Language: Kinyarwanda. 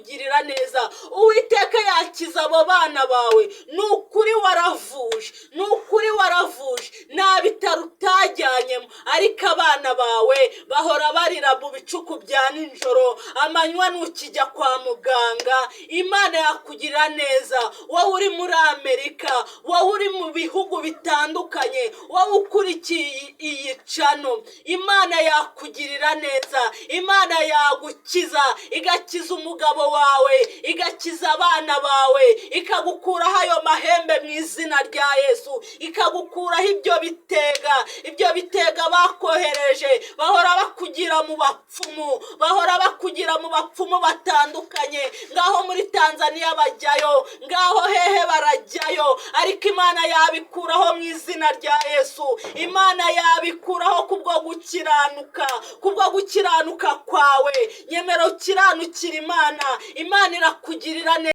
yakugirira neza. Uwiteka yakiza abo bana bawe. Ni ukuri waravuje, ni ukuri waravuje, nta bitaro utajyanyemo, ariko abana bawe bahora barira mu bicuku bya nijoro, amanywa ntukijya kwa muganga. Imana yakugirira neza. Wowe uri muri Amerika, wowe uri mu bihugu bitandukanye, wowe ukurikiye iyi channel, Imana yakugirira neza. Imana yagukiza, igakiza umugabo wawe, igakiza abana bawe, ikagukuraho ayo mahembe mu izina rya Yesu, ikagukuraho ibyo bitega, ibyo bitega bakohereje. Bahora bakugira mu bapfumu, bahora bakugira mu bapfumu batandukanye. Ngaho muri Tanzaniya bajyayo, ngaho hehe barajyayo, ariko Imana yabikuraho mu izina rya Yesu. Imana yabikuraho kubwo gukiranuka, kubwo gukiranuka kwawe. Nyemera ukiranukira Imana, Imana irakugirira neza.